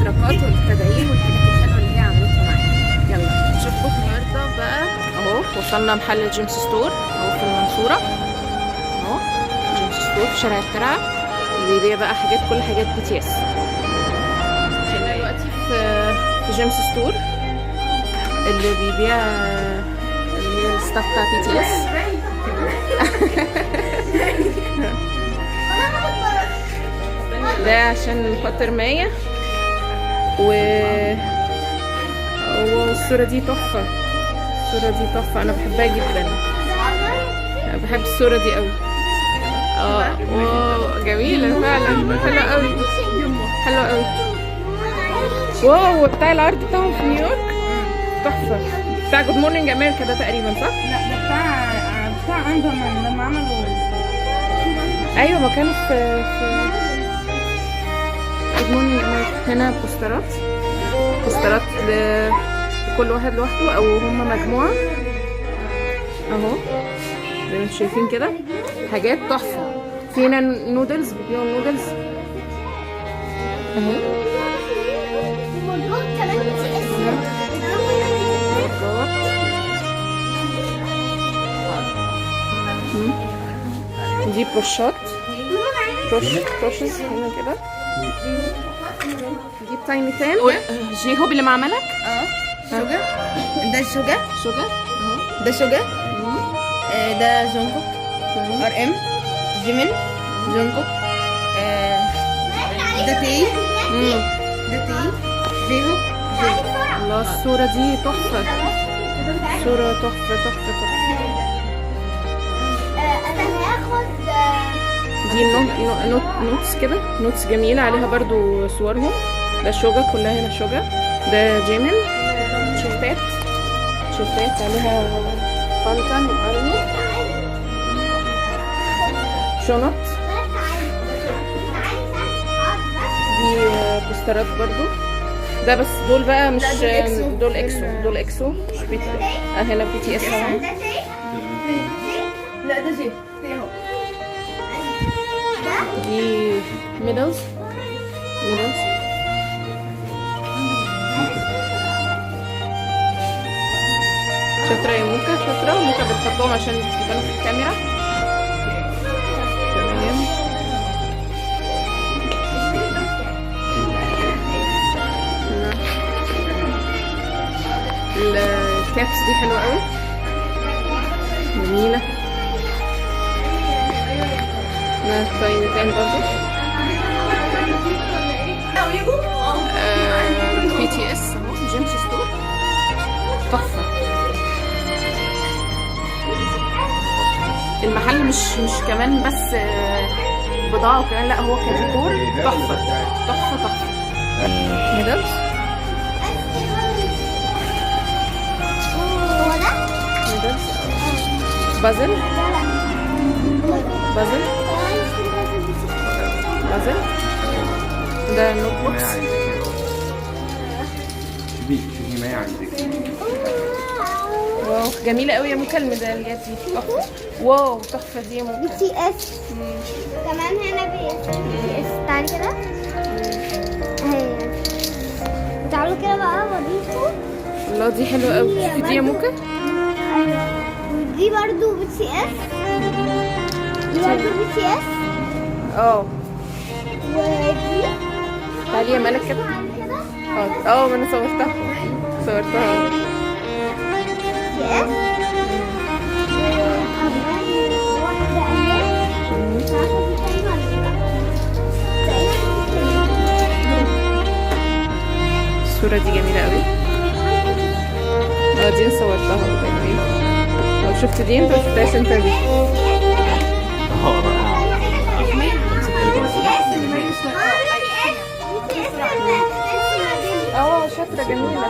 الاشتراكات والتدعيم والحاجات الحلوة اللي هي عملتها معانا. يلا نشوفكم النهارده بقى. اهو وصلنا محل جيمس ستور اهو في المنصوره، اهو جيمس ستور في شارع الترعه، اللي بيبيع بقى حاجات، كل حاجات BTS. احنا دلوقتي في جيمس ستور اللي بيبيع اللي هي ال stuff بتاع BTS. ده عشان خاطر مايا. و الصورة دي تحفة، الصورة دي تحفة، أنا بحبها جدا، أنا بحب الصورة دي قوي. اه wow جميلة فعلا، حلوة قوي، حلوة قوي. wow بتاع العرض بتاعهم في نيويورك تحفة، بتاع Good Morning America ده تقريبا، صح؟ لا ده بتاع Anpanman لما عملوا. ايوه ما كانوا في Good Morning America. هنا بوسترات، بوسترات لكل واحد لوحده او هم مجموعة اهو زي ما انتم شايفين كده، حاجات تحفة. في هنا نودلز، بيبيعوا نودلز اهي. كمان BTS. جوه. دي بروشات، brushes هنا كده. دي تايني تان جي هوب اللي مع ملك. اه شوجا، ده شوجا. شوجا اهو. ده شوجا. ده جونكوك، RM، جيمين، جونكوك، ده تي، ده تي، جيهوب، جي. الله الصورة دي تحفة، صورة تحفة تحفة تحفة. انا هاخد دي notes كده، notes جميلة عليها برضو صورهم. ده شوجا، كلها هنا شوجا. ده جيمين. تيشيرتات، تيشيرتات عليها بانتان وارمي. شنط دي، بوسترات برضو. ده بس دول بقى مش لا، دول إكسو. دول اكسو، دول اكسو مش بي تي. هنا BTS اهو. لا ده جي تي اهو. دي medals، medals. شاطرة يا موكا، شاطرة موكا، بتحطهم عشان يبانوا في الكاميرا. تمام. ال caps دي حلوة قوي، جميلة. ده تايني تان برضو. BTS اهو، جيمس ستور تحفة. المحل مش كمان بس بضاعة وكمان، لا هو كديكور تحفة تحفة تحفة. medals، هو ده؟ medals، puzzle، puzzle، puzzle. ده notebooks. شوفي شوفي ما عندك. wow جميلة قوي يا موكا الميداليات دي تحفة. wow تحفة دي يا موكا. BTS كمان هنا، BTS. تعالي كده اهي، تعالوا كده بقى اوريكم. الله دي حلوة قوي، شوفي دي يا موكا. ايوه ودي برضو BTS، دي برضو BTS. اه ودي تعالي يا ملك كده. كده. اه ما انا صورتها، صورتها. BTS وكمان واحدة اهي، مش عارفة دي تاني ولا لا. تقريباً. الصورة دي جميلة قوي. اه دي أنا صورتها تقريبا. لو شفت دي انت ما شفتهاش انت دي. اه شاطرة جميلة.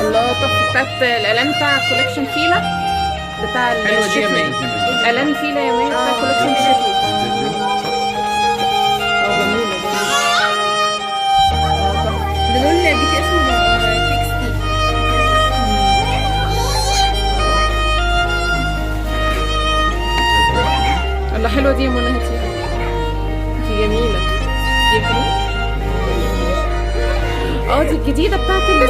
الله تحفة بتاعت الإعلان بتاع collection فيلا بتاع حلوة دي يا الشتوي. مي. إعلان فيلا يا مي بتاع collection الشتوي. اه جميلة جميلة. اه تحفة. ده دول BTS و TXT. الله حلوة دي يا منى، هاتيها، دي جميلة. دي حلوة. اه دي الجديدة بتاعت ال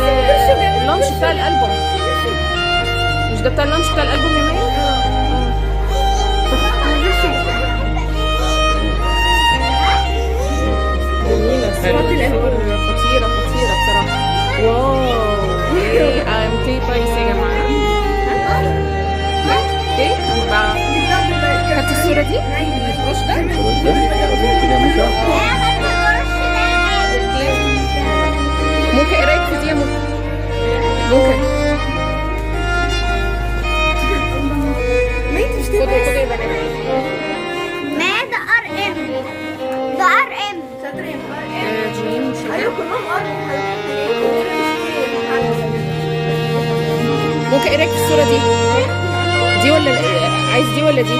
launch بتاع الالبوم. مش ده بتاع ال launch بتاع الالبوم يا مايا؟ جميلة الصور، خطيرة خطيرة بصراحة. wow، ايه ام كي بايس يا جماعة. okay بقى خدتي الصورة دي؟ الوش ده؟ الرز ده وريني كده يا موسى. ممكن ايه رايك في دي يا ممكن؟ ممكن خدوا خدوا يا بنات. ما ده RM، ده RM. جيم شوكة. ايوه كلهم ار. ممكن ايه رايك في الصورة دي؟ دي ولا عايز دي ولا دي؟ دي؟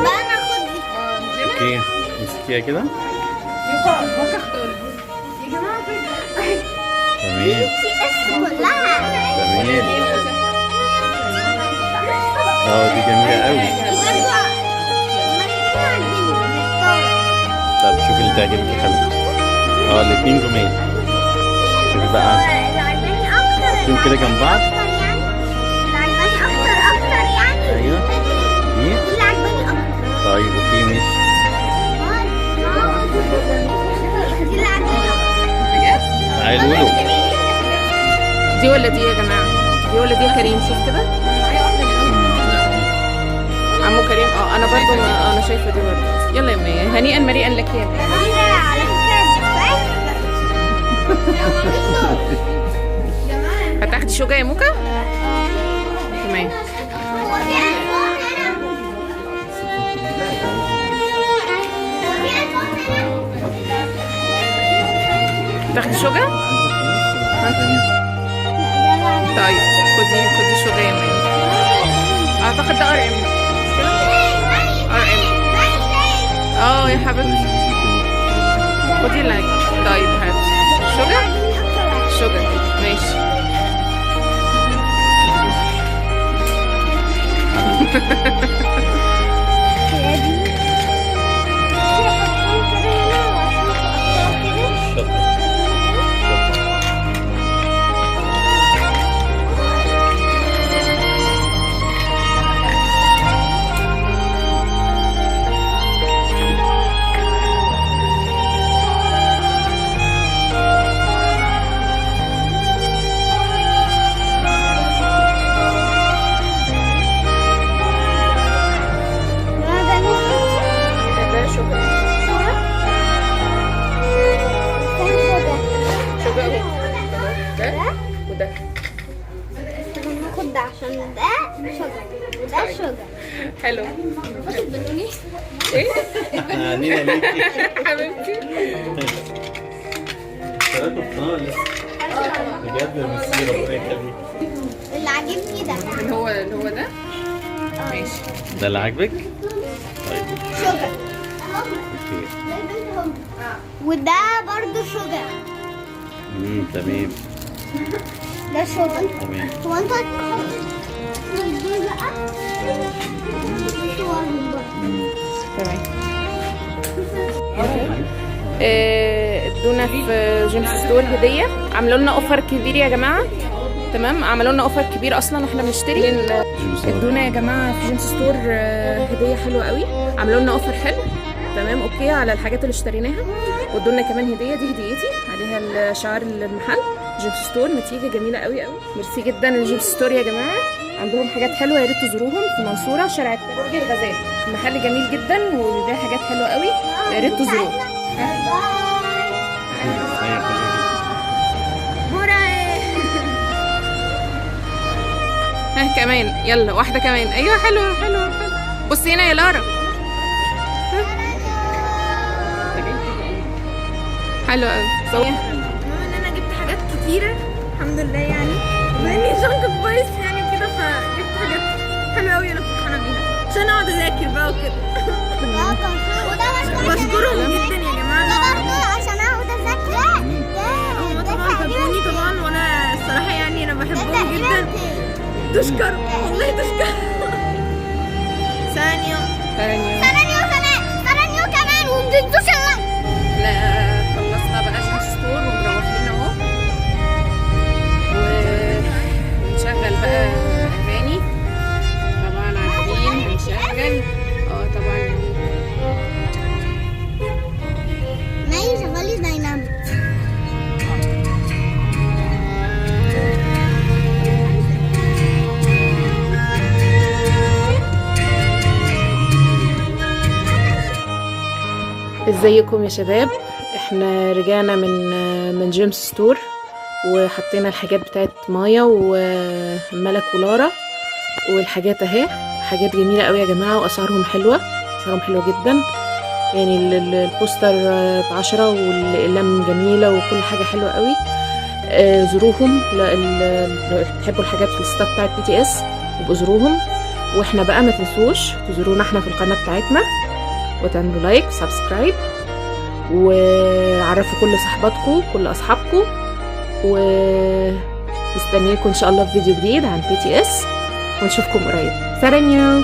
بقى انا اخد دي. okay امسكيها كده. ممكن اختار. تمام. BTS كلها. تمام، اه دي جميلة قوي. طب شوفي اللي تعجبك يا حبيبتي. اه الاتنين جمال. شوفي بقى. اللي عجباني اكتر. حطيهم كده جنب بعض. اللي عجباني اكتر اكتر يعني. ايوه دي. دي اللي عجباني اكتر. طيب okay ماشي. دي اللي عجباني اكتر. بجد؟ تعالوا له. دي ولا دي يا جماعة؟ دي ولا دي يا كريم؟ شوف كده عمو كريم. اه انا برضو انا شايفة دي برضو. يلا يا ميا، هنيئا مريئا لك يا ميا. على فكرة. هتاخدي شوكة يا موكا؟ تمام. هو في ألبوم هنا؟ هو في ألبوم هنا؟ تاخدي شوكة؟ طيب خدي خدي شوكة يا ميا. اعتقد ده RM، مش كده؟ RM. اه يا حبيبتي خدي اللي عاجبك. طيب حبيبتي شوكة؟ شوكة ماشي. شاطرة شاطرة. ده شوكة. شوكة اهو، ده وده. ناخد ده عشان ده شجر وده شجر. حلو. ايه؟ هنينا ليكي. حبيبتي. اشتريتوا في القناة ولا لسه؟ بجد ميرسي، ربنا يخليك. اللي عاجبني ده. اللي هو ده ماشي. ده اللي عاجبك؟ طيب. شجر. okay. وده برضو شجر. تمام. ده شجر. تمام. هو انت هتحط دول بقى صورهم برضو. تمام. ادونا في جيمس ستور هديه، عملوا لنا offer كبير يا جماعة. تمام، عملوا لنا offer كبير اصلا واحنا بنشتري. ادونا يا جماعة في جيمس ستور هديه حلوة قوي، عملوا لنا offer حلو. تمام okay على الحاجات اللي اشتريناها، وادونا كمان هديه. دي هديتي عليها الشعار المحل جيمس ستور. نتيجة جميلة قوي قوي. ميرسي جدا لجيمس ستور يا جماعة، عندهم حاجات حلوة، يا ريت تزوروهم في المنصورة شارع برج الغزال. محل جميل جدا وبيبيع حاجات حلوة قوي، يا ريت تزوروه. bye. بورا. ها كمان، يلا واحدة كمان. ايوه حلوة حلوة حلوة. بصي هنا يا لارا. ها. حلوة قوي. المهم ان انا جبت حاجات كتيرة الحمد لله يعني، بما اني جونكوك bias يعني وكده، فجبت حاجات حلوة قوي انا فرحانة بيها عشان اقعد اذاكر بقى وكده. بشكرهم جدا يا جماعة. ده برضه عشان اقعد اذاكر. هما طبعا حبوني طبعا، وانا الصراحة يعني انا بحبهم جدا. تشكر والله تشكر. ثانية. ثانية. 사랑해요. 사랑해요 كمان وما تنسوش ال like. لا. ازيكم يا شباب؟ احنا رجعنا من جيمس ستور وحطينا الحاجات بتاعت مايا وملك ولارا، والحاجات اهي حاجات جميلة قوي يا جماعة، واسعارهم حلوة، اسعارهم حلوة جدا. يعني البوستر ب10 والأقلام جميلة وكل حاجة حلوة قوي. زوروهم، لو بتحبوا الحاجات في ال stuff بتاعت BTS يبقوا زوروهم. واحنا بقى ما تنسوش تزورونا احنا في القناة بتاعتنا وتعملوا like و subscribe وعرفوا كل صحباتكم، كل اصحابكم، ومستنياكم ان شاء الله في فيديو جديد عن BTS، ونشوفكم قريب. 사랑해요.